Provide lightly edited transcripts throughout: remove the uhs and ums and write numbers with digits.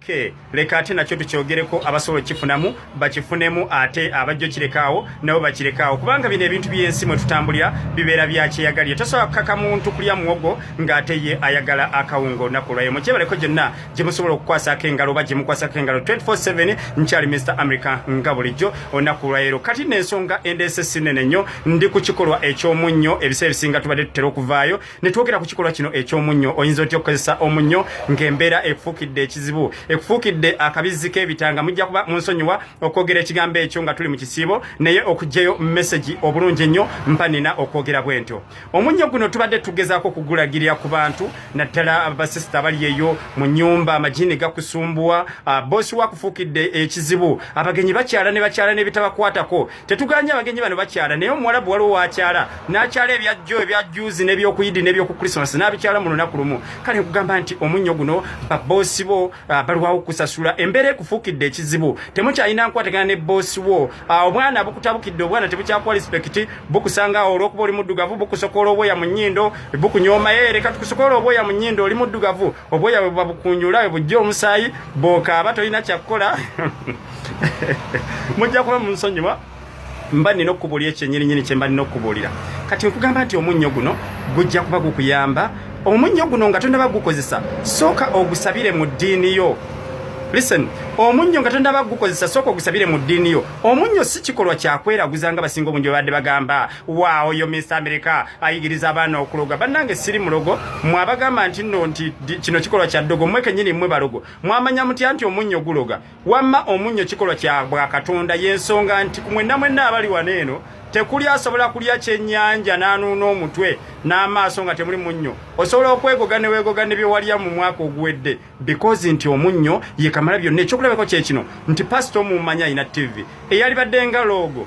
Okay, leka ate nakyo tukyogereko, abasobola okukifunamu bakifunemu, ate abajja okirekaawo nabo bakirekaawo, kubanga bino ebintu by'ensi mwe tutambulira bibeera bya kyeyagalire. Tosobola kukaka muntu kulya muwogo ng'ate ye ayagala akawunga. Olunaku olwayo mukyebaleko gyonna gye musobola okukwasaako engalo oba gye mukwasako engalo 24/7. Nkyali Mr America nga bulijjo olunaku olwaleero. Kati n'ensonga endeese si nnene nnyo, ndi ku kikolwa eky'omunnyo. Ebiseera ebisinga tubadde tutera okuvaayo ne twogera ku kikolwa kino eky'omunnyo. Oyinza otya okukozesa omunnyo ng'embeera ekufuukidde ekizibu, ekufuukidde akabizzi k'ebitanga? Mujja kuba munsonyiwa okwogera ekigambo ekyo nga tuli mu kisiibo, naye okuggyayo mesegi obulungi ennyo mpa nina okwogera bwe ntyo. Omunnyo guno tubadde tugezaako okugulagirira ku bantu, naddala abasisita abali eyo mu nnyumba, amagini gakusumbuwa, boosi wakufuukidde ekizibu, abagenyi bakyala ne bakyala n'ebitabakwatako. Tetuganye abagenyi bano bakyala, naye omuwalabu waliwo wakyala n'akyala ebyajjo, ebyajjuuzi, n'ebyokuyidi, n'ebyoku Christmas n'abikyala mu lunaku lumu. Kale nkugamba nti omunnyo guno, baboosi bo balwawo okusasula, embeera ekufuukidde ekizibu, temukyalina nkwatagana ne boosi wo, obwana bukutabukidde, obwana tebukyakuwa respect, bukusanga awo olw'okuba oli muddugavu, bukusokola obwoya mu nnyindo, bukunyooma, "Eh, leka tukusokola obwoya mu nnyindo, oli muddugavu." Obwoya bwe buba bukunjula, bwe bujja omusaayi, bw'okaaba tolina kyakukola. Mujja kuba munsonyiwa, mba nina okukubuulira ekyenyininyini kye mba nina okukubuulira. Kati nkugamba nti omunnyo guno gujja kuba gukuyamba. Omunnyo guno nga tonnaba gukozesa, sooka ogusabire mu ddiini yo. Listen, omunnyo nga tonnaba gukozesa, sooka ogusabire mu ddiini yo. Omunnyo si kikolwa kyakweraguza nga basinga obungi babadde bagamba, "Waawo, yo Miss America ayigiriza abaana okuloga." Bannange, siri mulogo. Mwe abagamba nti nno nti kino kikolwa kya ddogo, mmwe kennyini mmwe balogo. Mwamanya mutya nti omunnyo guloga? Wamma omunnyo kikolwa kya bwakatonda. Y'ensonga nti ku mwenna mwenna abali wano eno tekuli asobola kulya kyennyanja n'anuuna omutwe n'amaaso nga temuli munnyo. Osobola okwegoga ne weegoga ne bye walya mu mwaka oguwedde, because nti omunnyo ye kamala byonna. Ekyokulabeko kye kino nti pasita omumanya alina TV eyalibadde nga logo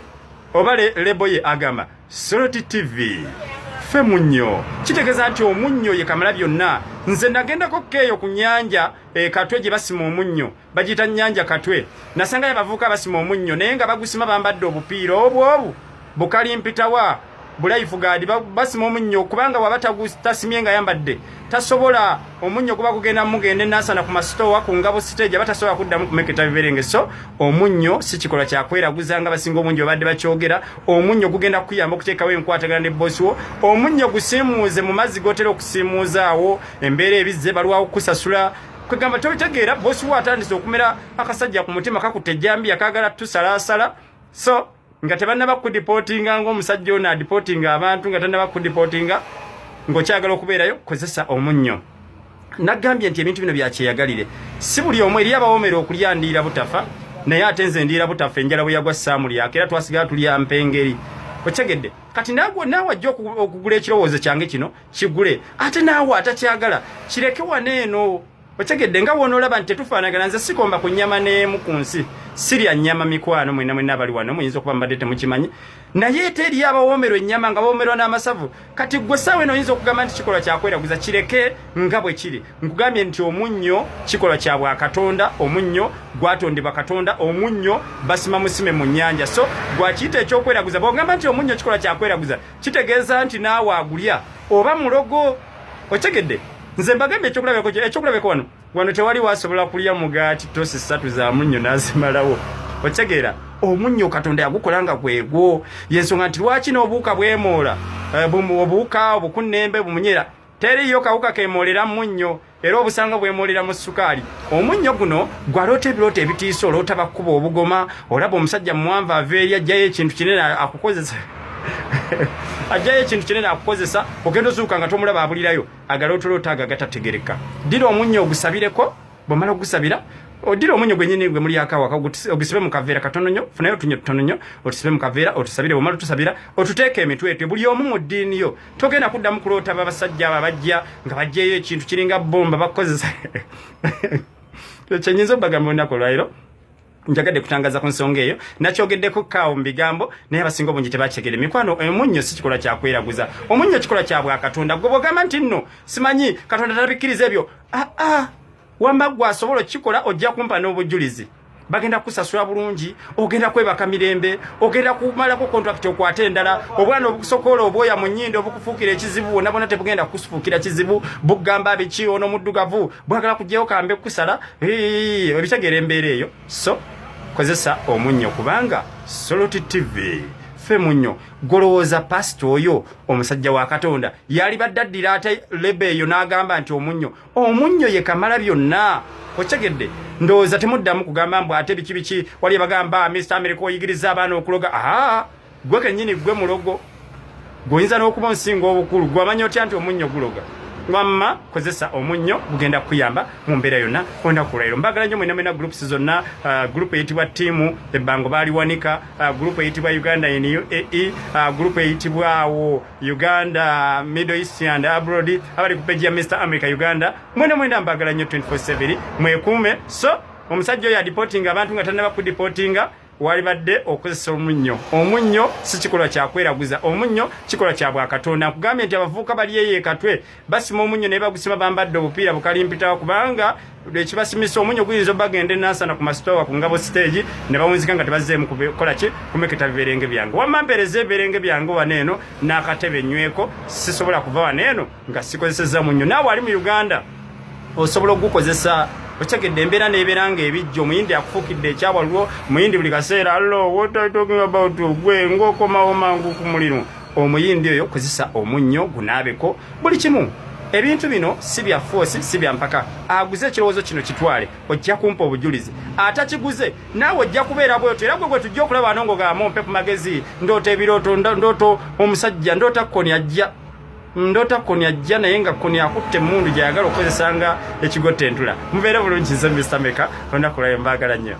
oba label ye agamba Salt TV, ffe munnyo. Kitegeeza nti omunnyo ye kamala byonna. Nze nagendako keeyo ku nnyanja e Katwe gye basima omunnyo, bagiyita Nnyanja Katwe. Nasangayo abavubuka basima omunnyo, naye nga bagusima bambadde obupiira obwo obu bukalimpitawa bu lifeguard. Basima omunnyo kubanga bwaba tasimye nga yambadde tasobola, omunnyo guba gugenda mugenda enasana ku masitowa ku ngabo stage, aba tasobola kuddamu kumeketa biberenge. So omunnyo si kikolwa kyakweraguza nga basinga obungi babadde bakyogera. Omunnyo gugenda kukuyamba okuteekawo enkwatagana ne bosi wo. Omunnyo gusiimuuze mu mazzi gotera okusiimuuzaawo, embeera ebizze, balwawo kukusasula, kwegamba tobitegeera, bosi wo atandise okumera akasajja ku mutima, kakutta ejjambiya, kagala tusalaasala. So nga tebannaba kudeportinga, ng'omusajja ono adeportinga abantu nga tannaba kudeportinga, ng'okyagala okubeerayo, kozesa omunnyo. Nagambye nti ebintu bino byakyeyagalire, si buli omu. Eri abawomera okulya ndiira butafa, naye ate nze ndiira butafa enjala bwe yagwa saamulyako, era twasigala tulya mpengeri. Okyegedde? Kati naawe ajja okugula ekirowoozo kyange kino kigule, ate naawe atakyagala kireke wano eno. Okyegedde? Nga wonoolaba nti tetufaanagana, nze sikomba ku nnyama n'emu ku nsi, sirya nnyama. Mikwano mwenna mwenna abali wano muyinza okuba mubadde temukimanyi, naye ete eri abawoomerwa ennyama nga bawoomerwa n'amasavu. Kati gwe saawa eno oyinza okugamba nti kikolwa kyakweraguza, kireke nga bwe kiri. Nkugambye nti omunnyo kikolwa kya bwakatonda, omunnyo gwatondebwa Katonda, omunnyo basima musime mu nnyanja. So gwakiyita ekyokweraguza, bwogamba nti omunnyo kikolwa kyakweraguza, kitegeeza nti naawe agulya oba mulogo. Okyegedde? Nze mbagambye ekyokulabeko wano tewali wasobola kulya mugaati tosi ssatu za munnyo n'azimalawo. Okitegeera? Omunnyo Katonda yagukola nga gwegwo. Yensonga nti lwaki n'obuwuka bwemoola, obuwuka obukunnembe bumunyera, teriyo kawuka kemoolera munnyo, era obusanga bwemoolera mu sukaali. Omunnyo guno gwaloota ebirooto ebitiisa, oloota bakkuba obugoma, olaba omusajja muwanvu ava eri ajjayo ekintu kinene akukozesa, ajjayo ekintu kinene akukozesa, ogenda ozuuka nga tomulaba, abulirayo. Agalootoloota ago agatategereka. Ddira omunnyo ogusabireko. Bwomala okugusabira, odira omunnyo gwenyini gwe mulyako awaka, ogusibe mu kaveera katono nnyo. Funayo otunnyo tutono nnyo, otusibe mu kaveera, otusabire. Bwomala otusabira, otuteeke emitwetwe, buli omu mu ddiini yo. Togenda kuddamu kuloota babasajja abo abajja nga bajjayo ekintu kiringa bomba bakukozesa. Kyenyinza obagamba olunaku olwaliro, njagadde kutangaza ku nsonga eyo. Nakyogeddeko kaawo mu bigambo, naye abasinga obungi tebakyegere. Mikwano, omunnyo si kikolwa kyakweraguza, omunnyo kikolwa kya bwakatonda. Gwe bwogamba nti nno simanyi Katonda tabikkiriza ebyo, aa wamba gwe asobola okukikola, ojja kumpa n'obujulizi. Bagenda kukusasula bulungi, ogenda kwebaka mirembe, ogenda kumalako contract okwate endala. Obwana obukusokoola obwoya mu nnyindo obukufuukira ekizibu bwonna bwonna tebugenda kukufuukira kizibu. Bugamba biki? Ono muddugavu bwagala kugyayo kambe kukusala. Ebitegeera embeera eyo. So kozesa omunnyo, kubanga Soloti TV ffe munnyo. Golowooza pasita oyo omusajja wa Katonda yalibadde addira ate lebe eyo n'agamba nti omunnyo, omunnyo ye kamala byonna. Okitegedde? Ndowooza temuddamu kugamba mbu ate biki biki. Wali bagamba, "Mr America, oyigiriza abaana okuloga." Aa, gwe kennyini gwe mulogo, gweoyinza n'okuba onsinga obukulu. Gwe amanya otya nti omunnyo guloga? Wamma kozesa omunnyo, gugenda kukuyamba mu mbeera yonna. Olunaku lwaleero mbagala nnyo mwena mwena, groups zonna, group eyitibwa Tiimu Ebbango Baaliwanika, group eyitibwa Uganda in UAE, group eyitibwa awo Uganda Middle East and Abroad, abali ku page ya Mr America Uganda, mwena mwena mbagala nnyo 24/7. Mwekuume. So omusajja oyo adeportinga abantu nga tannaba kudeportinga, walibadde okozesa omunnyo. Omunnyo si kikolwa kyakweraguza, omunnyo kikolwa kya bwakatonda. Nkugambye nti abavubuka bali eyo ekatwe basima omunnyo, naye bagusima bambadde obupiira bukalimpitawo, kubanga ekibasimisa omunnyo guyinza obagenda enansana ku masitowa ku ngabo stage ne bawunzika nga tebazzeemu kukola ki, kumeketa biberenge byange. Wamma mpeereza ebiberenge byange wano eno n'akatebe nyweko. Sisobola kuva wano eno nga sikozesezza munnyo. Naawe ali mu Uganda osobola okugukozesa. Okyegedde? Embeera nebeera nga ebijja, omuyindi akufuukidde ekyawalwo. Omuyindi buli kaseera, "Allo, what are you talking about? Gwe ng'okomawo mangu ku muliro." Omuyindi oyo kozesa omunnyo, gunaabeko buli kimu. Ebintu bino si bya force, si bya mpaka. Aguze ekirowoozo kino kitwale, ojja kumpa obujulizi. Atakiguze naawe ojja kubeera bwetyo, era gwe gwe tujja okulaba wano ng'ogamba, "Mpe ku magezi, ndoota ebirooto, ndoota omusajja, ndoota koni ajja, ndoota koni ajja," naye nga koni akutte emmundu gyayagala okukozesa nga ekigotta entula. Mubeere bulungi. Nze Mr Meka. Olunaku lwayo mbaagala nnyo.